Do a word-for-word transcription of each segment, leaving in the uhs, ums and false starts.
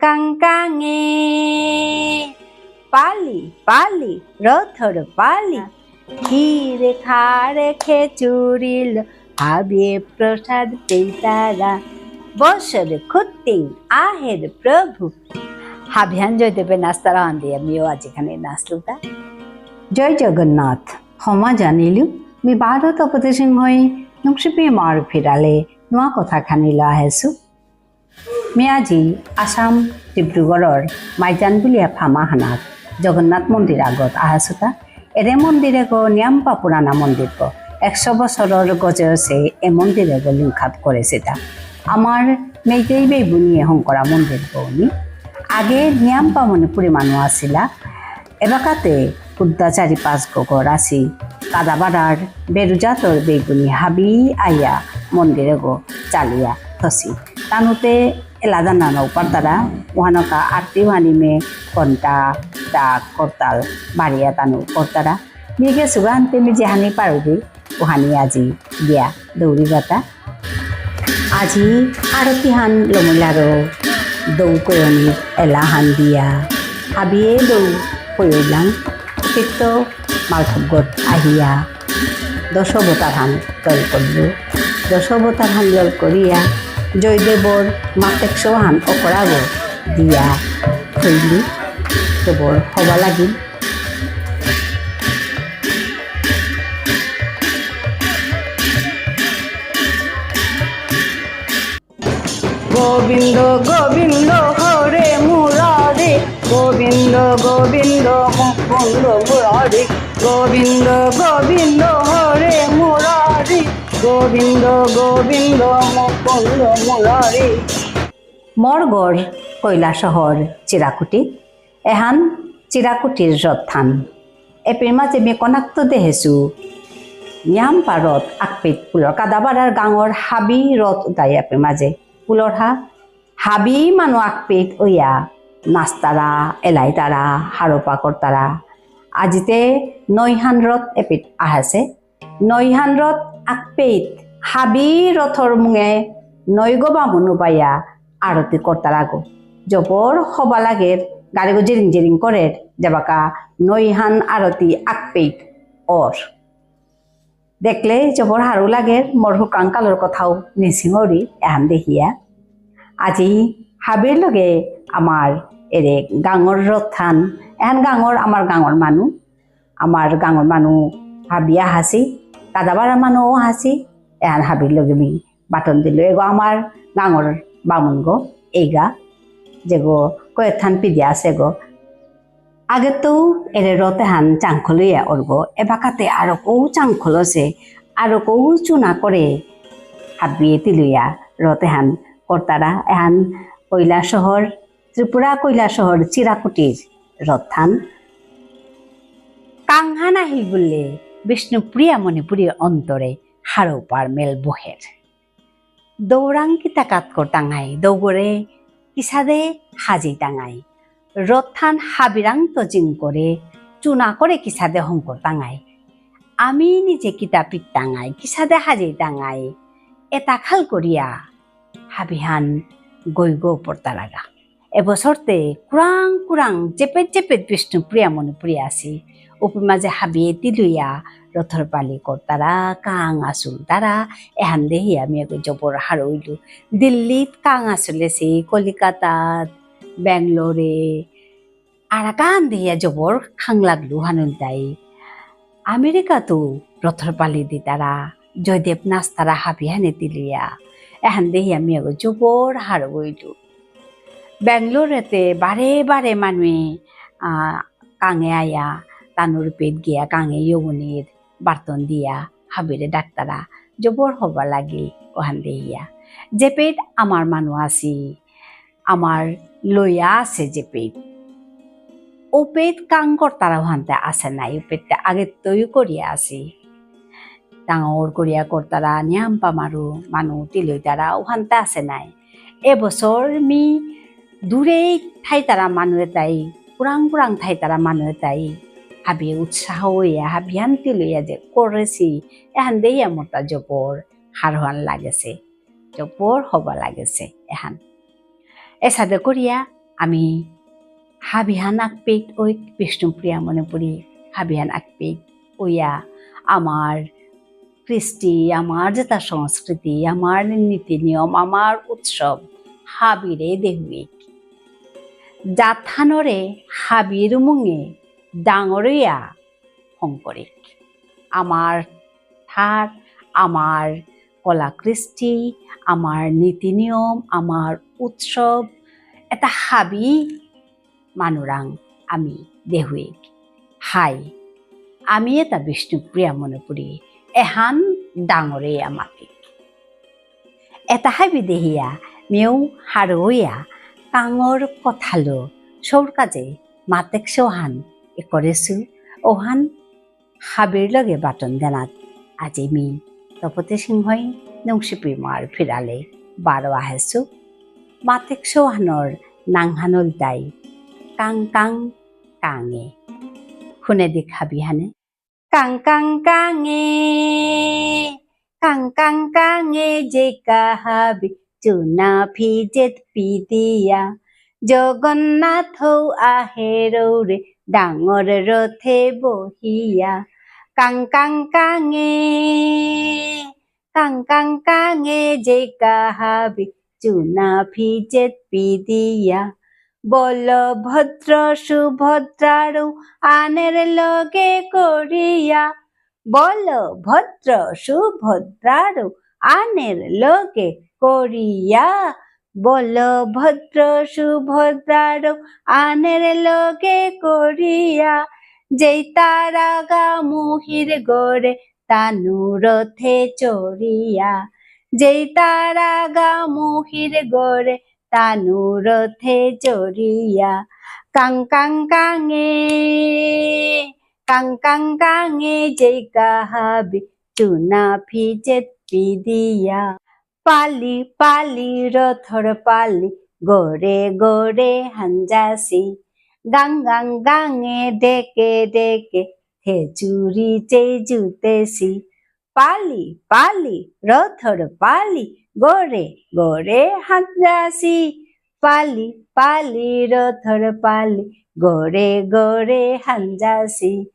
কাং কাঙে, পালি, পালি, রথর পালি। হ্যাঁ। কি রে খা রে খেচুড়ি লো, হাবিয়ে প্রসাদ পেইতারা। বসর খুত্তিং আহের প্রভু। হাবিহান জয়দেবে নাচতারা হান দিয়া মিও আজি এহানে নাচলুতা। জয় জগন্নাথ। ক্ষমা জানিলু, মি বারো তপতি সিংহই নুংশিপি মার ফিরালে নুয়া কথা খানিল আহেসু। মি আজি আসাম ডিব্রুগড়র মাইজান বুলিয়া ফামা হানাত জগন্নাথ মন্দির আগত আহাসুতা। এরে মন্দির এগ নিয়াম্পা পুরানা মন্দির গ। একশো বছরর গজে এ মন্দির এগ লিংখাত করেসিতা। আমার মেইতেই বেইবুনিয়ে হংকরা মন্দির গনি। আগে নিয়াম্পা মণিপুরী মানু আসিলা। এবাকাতে কুদ্দা চারি পাঁচ গো ঘর আসি। কাদাবারার বেরুজাতর বেইবুনি হাবি আয়া মন্দির এগ চালিয়া থসি। তানুতে এলা দানা নাও পারতারা, ওহানকা আরতি ওহানি মে ঘন্টা, ডাক, করতাল, বাড়িয়া তানু করতারা। মিগে সুগান্তে মি যেহানি পারুদি, ওহানি আজি দিয়া দৌড়ি বাতা। আজি আরতি হান লমইলারো দৌ কয়নি এলা হান দিয়া। হাবিয়ে দৌ কয়লাং, তিত্ত মালঠগত আহিয়া। দশ অবতার হান লল করলু। দশ অবতার হান লল করিয়া জয়দেবর মাতেক সৌ হান অকরাগো দিয়া থইলু। জবর হবা লাগিল। গোবিন্দ গোবিন্দ হরে মুরারি, গোবিন্দ গোবিন্দ মুকুন্দ মুরারি, গোবিন্দ গোবিন্দ হরে মুরারি, গোবিন্দ গোবিন্দ মুকুন্দ মুরারি। মোর ঘর কৈলাসহর চিরাকুটি। এহান চিরাকুটির রথহান। এপির মাঝে মি কনাক্ত দেহেসু। নিয়াম্পা রথ আকপিত পুলর কাদাবারার গাঙর হাবি রথ উতাই এপির মাঝে। পুলর হা হাবি মানু আকপিত ওয়া নাচতারা, এলাইতারা, হারোপা করতারা। আজিতে নয়হান রথ এপিত আহেসে। নয়হান রথ আকপেইত হাবি রথর মুঙে নয়গো বামুন উবাইয়া আরতি করতারাগো। জবর হবা লাগের, গারিগো জিরিং জিরিং করের, যেবাকা নয়হান আরতি আকপেইত অর। দেখলে জবর হারৌ লাগের, মোর হুরকাং কালর কথাও নিসিং অরি এহান দেহিয়া। আজি হাবির লগে আমার এরে গাঙর রথহান, এহান গাঙর, আমার গাঙর মানু, আমার গাঙর মানু হাবি আহাসি, কাদাবারা মানু আহাসি, এহান হাবির লগে মি বাটন দিলু। এগো আমার গাঙর বামুন গো, এইগা, যেগো কয়েকহান পিদিয়া আসে গো। আগে তো এরে রথ এহান চাংখলইয়া অরগো, এবাকাতে আরো কৌ চাংখলসে, আরো কৌ চুনা করে হাবিয়ে তিলইয়া রথ এহান করতারা, এহান কৈলাসহর ত্রিপুরা কৈলাসহর চিরাকুটির রথহান। কাংহান আহিল বুললে বিষ্ণুপ্রিয়া মণিপুরীর অন্তরে হারৌপার মেল বহের। দৌরাং কিতা কাত করতাঙাই, দৌগরে কিসাদে হাজিতাঙাই। রথহান হাবিরাং তো জিং করে, চুনা করে কিসাদে হং করতাঙাই। আমি নিজে কিতা পিকতাঙাই, কিসাদে হাজিতাঙাই। এতা খাল করিয়া হাবিহান গইগো পড়তারাগা। এবছরতে কুরাং কুরাং জেপেত জেপেত বিষ্ণুপ্রিয়া মণিপুরী আসি। উপি মাঝে হাবিয়ে তিলুইয়া রথর পালি করতারা, কাং আসুলতারা, এহান দেহি আমি এগো জবর হারৌইলু। দিল্লিত কাং আসুলেসি, কলিকাতাত, ব্যাঙ্গালোরে, আরাকান দিয়া জবর খাংলাগলু হানুলতাই। আমেরিকাতু রথর পালি দিতারা, জয়দেব নাচতারা হাবিহানে তিলিয়া। এহান দেহি আমি এগো জবর হারৌইলু। ব্যাঙ্গালোরেতে বারে বারে মানুয়ে, আ, কাঙে আয়া, তানুর পেট গিয়া কাঙে ইয়গুনির বার্তন দিয়া, হাবিরে ডাকতারা, জবর হবা লাগিল, ওহান দেহিয়া। জেপেত আমার মানু আসি, আমার লইয়া আসে জেপেত। ওপেত কাং করতারা ওহানতে আসে নাই, ওপেতে আগে তৈও করিয়া আসি। ডাঙর করিয়া করতারা, নিয়াম্পা মারু, মানু তিলইতারা, ওহানতে আসে নাই। এবছর মি দূরেই থাইতারা মানু এতাই, কুরাং কুরাং থাইতারা মানু এতাই, হাবি উৎসাহ হইয়া, হাবিহান তিলইয়া যে করেসি, এহান দেহিয়া মোরতা জবর হারহান লাগেসে। জবর হবা লাগেসে এহান। এসাদে করিয়া আমি হাবিহান আকপিত ঐক বিষ্ণুপ্রিয়া মণিপুরী, হাবিহান আকপিত ঐয়া আমার কৃষ্টি, আমার যেতা সংস্কৃতি, আমার নীতি নিয়ম, আমার উৎসব, হাবিরে দেহুইক। জাতহানরে হাবির মুঙে ডাঙরিয়া হঙকরিক। আমার ঠার, আমার কলাকৃষ্টি, আমার নীতি নিয়ম, আমার উৎসব, এতা হাবি মানুরাং আমি দেহুইক। হাই, আমি এতা বিষ্ণুপ্রিয়া মণিপুরী, এহান ডাঙরিয়া মাতিক। এতা হাবি দেহিয়া, মিউ হারৌয়া, কাঙর কথালো, সৌর কাজে, মাতেক সৌহান, একরেসু, ওহান, হাবির লগে বাটন দেনাত, আজি মি, তপতি সিংহই, নুংসিপি মার ফিরালে, বারো আহেসু, মাতেক সৌহানর, নাংহানল দাই, কাং কাং, কাঙে। হুনে দিক হাবিহানে, কাং কাং কাঙে, কাং কাং কাঙে যে কাহাবি চুনা ফিজেত পিদিয়া। জগন্নাথ আহেরৌরে ডাঙর রথে বহিয়া। কাং কাং কাঙে, কাং কাং কাঙে যে কাহাবি চুনা ফিজেত পিদিয়া। বলভদ্র সুভদ্রারও আনের লগে করিয়া। বলভদ্র সুভদ্রারও আনের লগে করিয়া। বলভদ্র সুভদ্রারও আনের লগে করিয়া। যেই তারা গা মুহির গরে তানু রথে চড়িয়া। যেই তারা গা মুহির গরে তানু রথে চড়িয়া। কাং কাং কাঙে, কাং কাং কাঙে যেই কাহাবি চুনা ফিজেত পিদিয়া। পালি পালি রথর পালি গরে গরে হাঞ্জাসি। গাং গাং গাঙে ডেকে ডেকে খেচুরি চেই জুতেসি। পালি পালি রথর পালি গরে গরে হাঞ্জাসি। পালি পালি রথর পালি গরে গরে হাঞ্জাসি।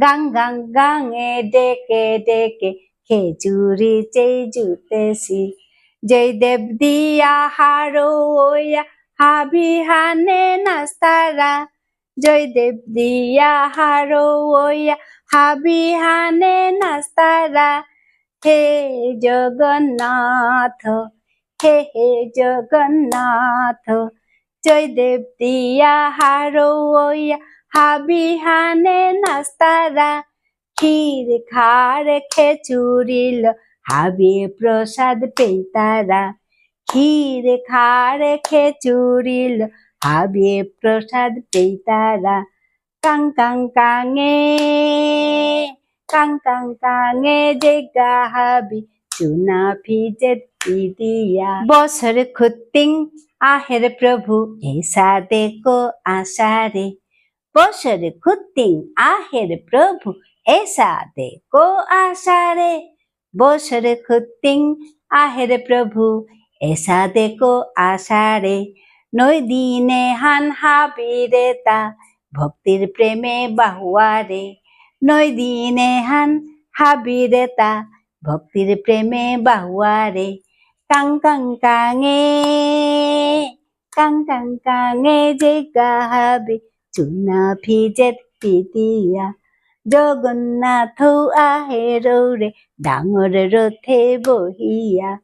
গাং গাং গাঙে ডেকে ডেকে খেচুরি চেই জুতেসি। জয়দেব দিয়া হারৌয়া হাবিহানে নাস্তারা। জয়দেব দিয়া হারৌয়া হাবিহানে নাস্তারা। হে জগন্নাথ, হে হে জগন্নাথ। জয়দেব দিয়া হারৌয়া হাবিহানে নাস্তারা। ক্ষীর খার খেচুরিল হাবিয়ে প্রসাদ পেইতারা। ক্ষীর খার খেচুরিল হাবিয়ে প্রসাদ পেইতারা। কাং কাং কাঙে, কাং কাং কাঙে যেগা হাবি চুনা ফিজেত পিদিয়া। বছর খুত্তিং আহের প্রভু এসা দেখো আষাঢ়ে। বছর খুত্তিং আহের প্রভু এসা দেখো আষাঢ়ে। বছর খুত্তিং আহের প্রভু এসা দেখো আষাঢ়ে। নয় দিনে হান হাবিরেতা ভক্তির প্রেমে বাহুয়ারে। নয় দিনে হান হাবিরেতা ভক্তির প্রেমে বাহুয়ারে। কাং কাং কাঙে, কাং কাং কাঙে যেগা হাবি চুনা ফিজেত পিদিয়া। জগন্নাথ আহেরৌরে ডাঙর রথে বহিয়া।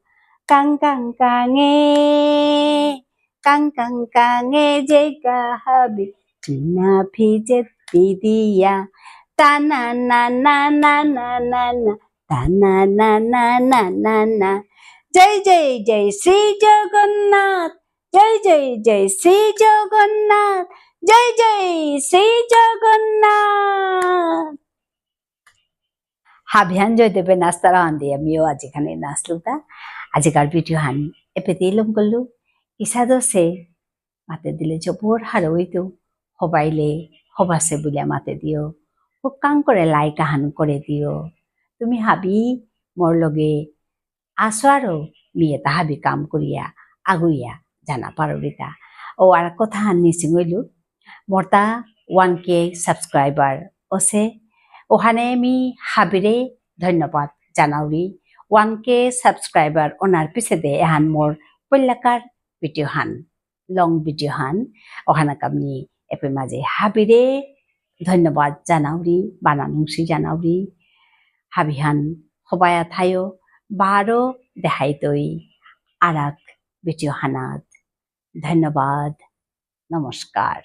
কাং কাং কাঙে, কাং কাং কাঙে যেগা হাবি চুনা ফিজেত পিদিয়া। তানা না না না না না না, তানা না না না না না। জয় জয় জয় শ্রী জগন্নাথ, জয় জয় জয় শ্রী জগন্নাথ, জয় জয় শ্রী জগন্নাথ। হাবিহান জয়দেবে নাস্তারা আন দিয়া মিও আজিখানি নাচলুতা। আজিকার video হান এপেতেই লম করলু। ইসাদসে মাতে দিলে জবর হারৌ ইতু, হবাইলে হবাসে বুলিয়া মাতে দিও। হুকাং করে like আহান করে দিও। তুমি হাবি মোর লগে আসো আরো মি এতা হাবি কাম করিয়া আগুইয়া জানা পারুরিতা। ও আর কথা হান নিসিং হইল, মোরতা one K subscriber অসে, ওহানে মি হাবিরে ধন্যবাদ জানাউরি। One K subscriber অনার পিছেদে এহান মোর পল্লাকার video হান, long video হান, ওহানাকা মি এপে মাঝে হাবিরে ধন্যবাদ জানাউরি, বানা নুংসি জানাউরি। হাবিহান হবায়া থায়ো, বারো দেহাইতই আরাক video হানাত। ধন্যবাদ। নমস্কার।